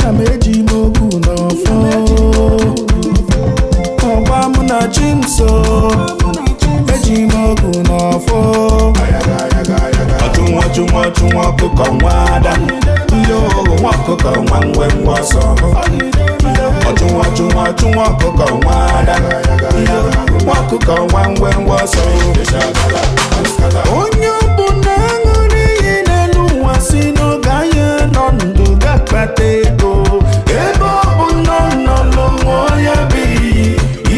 Nna m, eji m ogu n'ọfọ. Ọgba mụ na chi m so, eji m ogu n'ọfọ. Ọchụ nwa, ọchụ nwa, ọchụ nwa ọkụkọ nwa ada. Ndị ohu nwa ọkụkọ nwa nwe nwa ọsọ. Ọchụ nwa, ọchụ nwa, ọchụ nwa ọkụkọ nwa ada. Nwa ọkụkọ nwa nwe nwa ọsọ. Onye ọbụla ṅụrụ iyi n'elu ụwa si n'oge anyị nọ ndụ ga-akpata ego. Ebe ọ bụ nọ nọ n'onwe ya bụ iyi,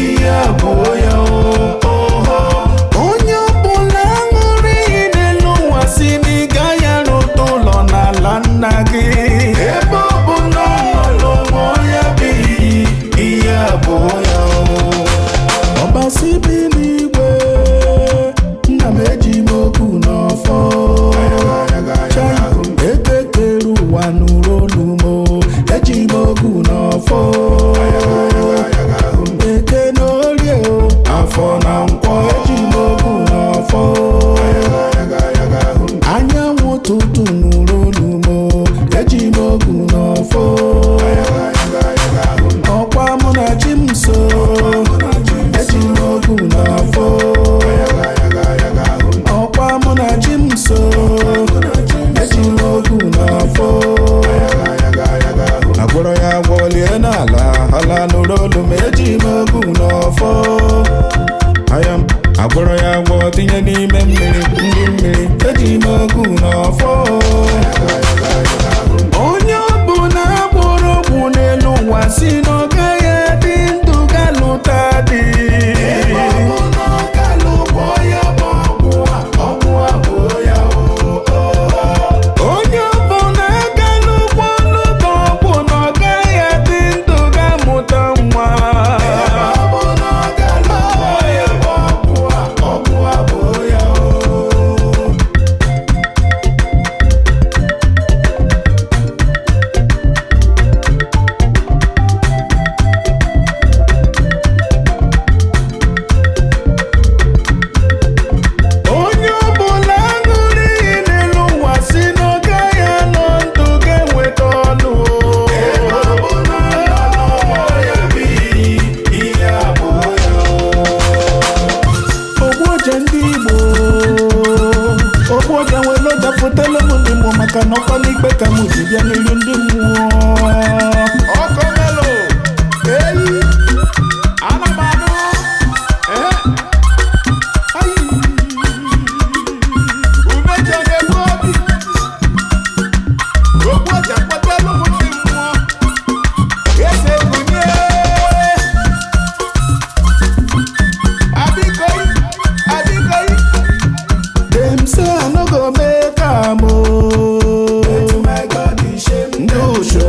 ihe abụọ ya oho. Onye ọbụla ṅụrụ iyi n'elu ụwa si na ị gaghị arụta ụlọ n'ala nna gị. Ebe ọ bụ nọ nọ n'onwe ya bụ iyi, ihe abụọ ya ọbasi bi n'igwe. Nna m, eji m okwu n'ọfọ. Chai, eke kere ụwa nụrụ olu m o, eji m okwu n'ọfọ. Eke na orie o, afọ na nkwọ, eji m okwu n'ọfọ. Anyanwụ ụtụtụ nụrụ olu m o, eji m okwu n'ọfọ. Ọkwa mụ na chi m so, eji m okwu n'ọfọ. Ọkwa mụ na chi m so, eji m okwu n'ọfọ. Agwọrọ ya agwọ lie n'ala ala, nụrụ olu m, eji m okwu n'ọfọ. Aya m agwọrọ ya agwọ tinye n'ime mmiri, ndị mmiri, eji m okwu n'ọfọ. Onye ọbụla gbụrụ ọgwụ n'elu ụwa si na ọ gaghị adị ndụ galụta dị. Ebe ọ bụ na ọ galụ gwọ ya bụ ọgwụ a, ọgwụ abụọ ya. Onye ọbụla galụ gwọ n'ụlọ ọgwụ na ọ gaghị adị ndụ ga-amụta nwa. Ebe ọ bụ na ọ galụ gwọ ya bụ ọgwụ a, ọgwụ abụọ ya. Onye ọbụla ṅụrụ iyi n'elu ụwa si na ọ gaghị anọ ndụ ga-enweta ọnụ. Ebe ọ bụ na ya bụ iyi, ihe abụọ ya. Ogbuoja ndị Igbo, ogbuoja nwere oja fotelu m ndị mmụọ, maka na ọkpala ikpe ka m ji bịa n'ilu ndị mmụọ. Ọkọmelụ eyi, ana m anụ. Ehe. Ayi. Umeji ọ na-egbu obi. Okwu ọja kpọtelụ m ndị mmụọ. Eze kunye. Abikoyi, abikoyi. Dem say I no go make am o. Ndị usho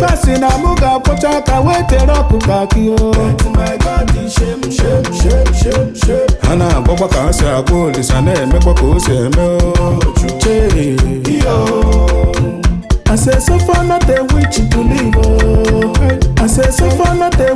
fasi na mụ ga-akwụcha aka wee tere ọkụkọ akị o. Ha na-agwakwa ka ha si agwa Olisa, na-emekwa ka o si eme o. Chee. I say so far not a witch to live oh. I say so far not a